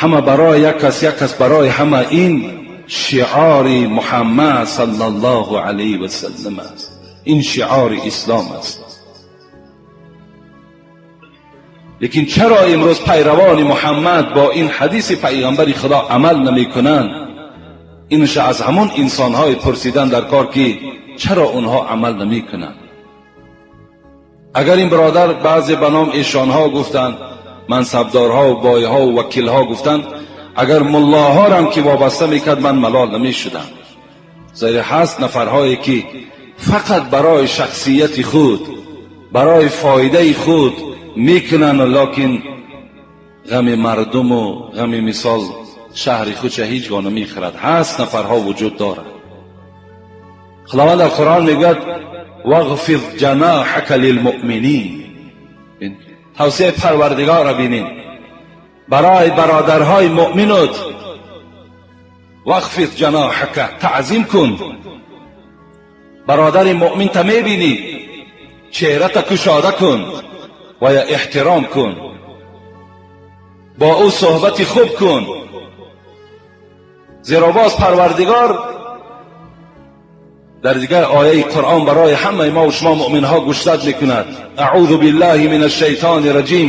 Ҳама барои як кас, як кас барои ҳама. Ин шиори Муҳаммад саллаллоҳу алайҳи васаллам аст. Ин шиори ислом аст. Лекин чаро имрӯз пайравони Муҳаммад бо ин ҳадиси пайғамбари Худо амал намекунанд? Инша аз ҳамон инсонҳое пурсидан дар кор, ки чаро онҳо амал намекунанд. Агар ин бародар баъзе ба ном эшонҳо гуфтанд, мансабдорҳо ва бойҳо ва вакилҳо гуфтанд, агар муллоҳорам ки вобаста мекард, ман малол намешудам. Зеро ҳаст нафарҳое ки фақат барои шахсияти худ, барои фоидаи худ мекунанд, локин ғами мардуму ғами мисол шаҳри худша ҳеҷ гоҳ намехӯрад. Ҳаст нафарҳо вуҷуд дорад. Худованд дар Қуръон мегӯяд: вағфиз ҷаноҳака лилмуъминин. Тавсияи Парвардигорро бинед барои бародарҳои муъминот. Вағфиз ҷаноҳака, таъзим кун. Бародари муъминта мебинӣ, чеҳрата кушода кун ва я эҳтиром кун, бо ӯ суҳбати хуб кун. Зеро боз Парвардигор дар дигар ояи Қуръон барои ҳамаи мо шумо муъминҳо гӯшзад мекунад: аъузу биллаҳи мин ашшайтони раҷим,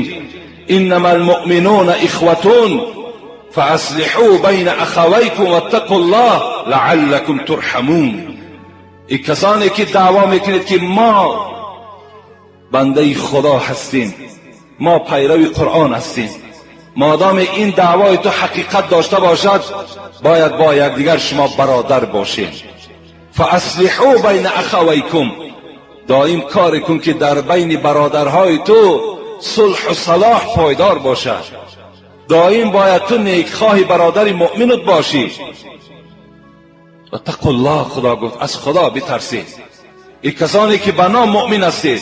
иннама алмуъминуна ихватун фааслиҳу байна ахавайкум ваттақу ллоҳ лааллакум турҳамун. Эй касоне ки даъво мекунед, ки мо бандаи Худо ҳастем, мо пайрави Қуръон ҳастем, модоме ин даъвои ту ҳақиқат дошта бошад, бояд бо якдигар шумо бародар бошед. Фааслиҳу байна ахавайкум, доим коре кун, ки дар байни бародарҳои ту сулҳу салоҳ пойдор бошад. Доим бояд ту некхоҳи бародари муъминут бошӣ. Ваттақуллоҳ, Худо гуфт, аз Худо битарсед. Эй касоне ки ба ном муъмин ҳастед,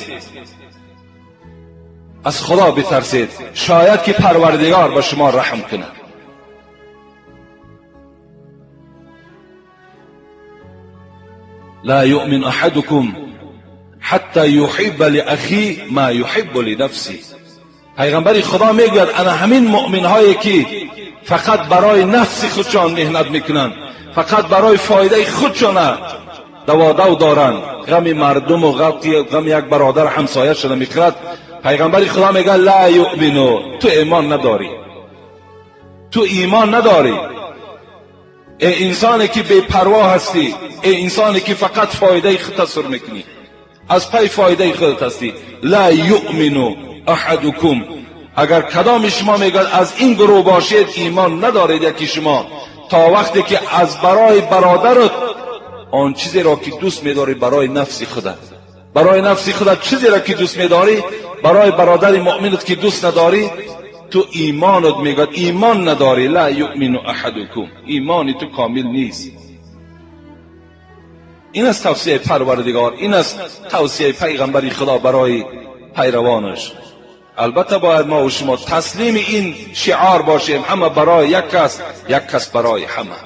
аз Худо битарсед, шояд ки Парвардигор ба шумо раҳм кунад. Ла юъмин аҳадукум ҳатта юҳибба лиахи ма юҳиббу линафси. Пайғамбари Худо мегӯяд, ана ҳамин муъминҳое ки фақат барои нафси худшон меҳнат мекунанд, фақат барои фоидаи худшона даводав доранд, ғами мардуму ғами як бародар ҳамсоя шуда мехӯрад. Пайғамбари Худо мегӯяд: ла юъмину, ту имон надорӣ, ту имон надорӣ. Эй инсоне ки бепарво ҳастӣ, эй инсоне ки фақат фоидаи худта сур мекунӣ, аз пай фоидаи худат ҳастӣ. Ла юъмину аҳадукум, агар кадоми шумо мегӯяд аз ин гурӯҳ бошед, имон надоред яки шумо, то вақте ки аз барои бародарат он чизеро ки дӯст медорӣ барои нафси худат, барои нафси худат чизеро ки дӯст медорӣ, барои бародари муъминат ки дӯст надорӣ, ту имонат мегӯяд имон надорӣ. Ла юъмину аҳадукум, имони ту комил нест. Ин аст тавсияи Парвардигор, ин аст тавсияи пайғамбари Худо барои пайравонаш. Албатта бояд мо ва шумо таслими ин шиор бошем: ҳама барои як кас, як кас барои ҳама.